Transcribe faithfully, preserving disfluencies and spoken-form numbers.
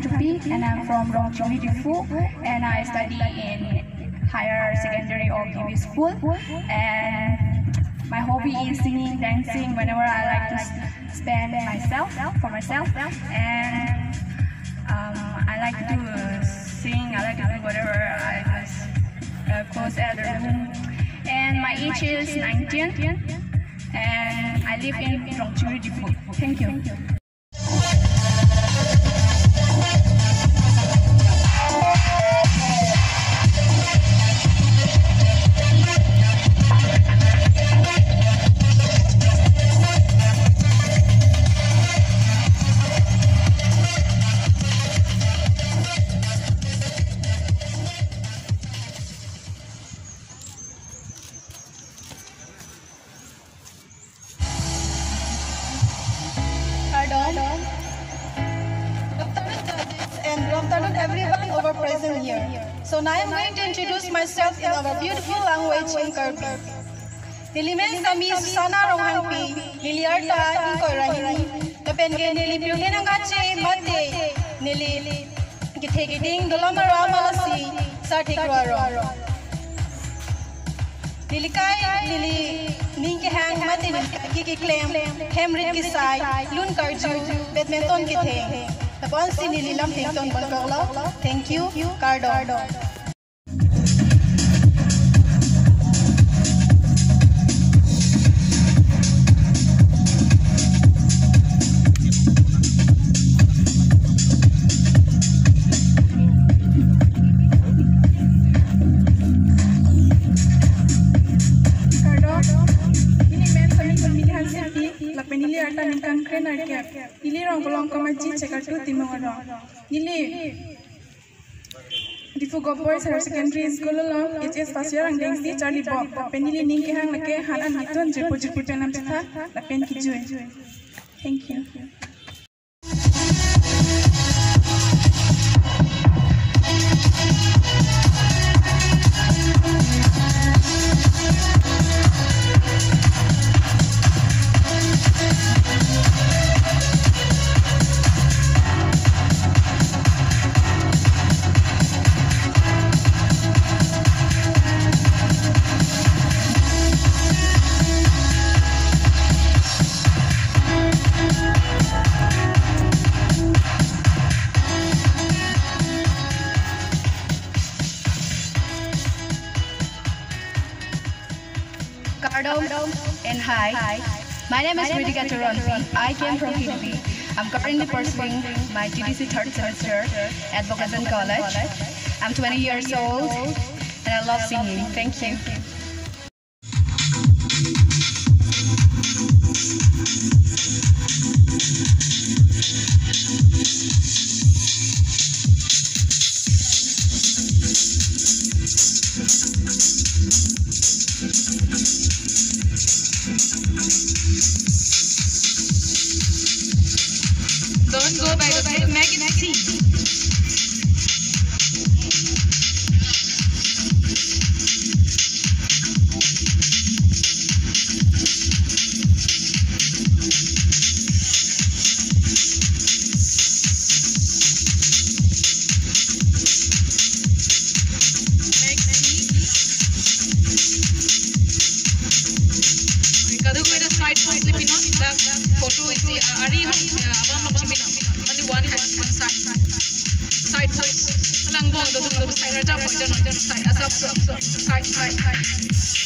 Chingri, and I'm from Rongchingri, Diphu, and I study in higher secondary or U P school. And my hobby is singing, dancing. Whenever I like to s- spend myself for myself, and um, I like to sing. I like to do whatever. I just uh, close at the room. And my age is nineteen, and I live in Rongchingri, Diphu. Thank you. Kardom. Good afternoon, judges, and good afternoon, everyone over present here. So now I'm going to introduce myself in our beautiful language in Karbi. Neli men sami Susana Ronghangpi, neli arta ingkoi ra hini. Lapen ke neli pirthe nangkache mate neli kethe keding dolom aram alasi sarthek ro arong. Neli kai, neli ning kehang mate neli ke keklem, hem rit kesai, lun karju, badminton ketheng. Lapusi neli lam thengton pon koklo. Thank you. Kardom. Kardom, neli men sami Pamili Hansepi, lapen neli arta ningkan kre-nerkep. Neli rong Bolong Kamaji, Chekartu, Timung arong. Neli Diphu Govt Boys Higher Secondary School along H S first year angdengsi charlibom. Lapen neli ning kehang lake han an nitun jirpo jirpi pen lam chetha lapen kejui. Thank you. Kardom and hi. My name is Ritika Teronpi. I came from Hidbi. I'm currently pursuing my T D C third semester at Bokajan College. I'm twenty years old and I love singing. Thank you. Don't go by the same magazine. Kadokave side pose le pinon, the photo isi, uh, ari hong, uh, abang long chimin. Only one hand, one side. Side pose. Langbong do do side, raja pose, side, asap, side, side.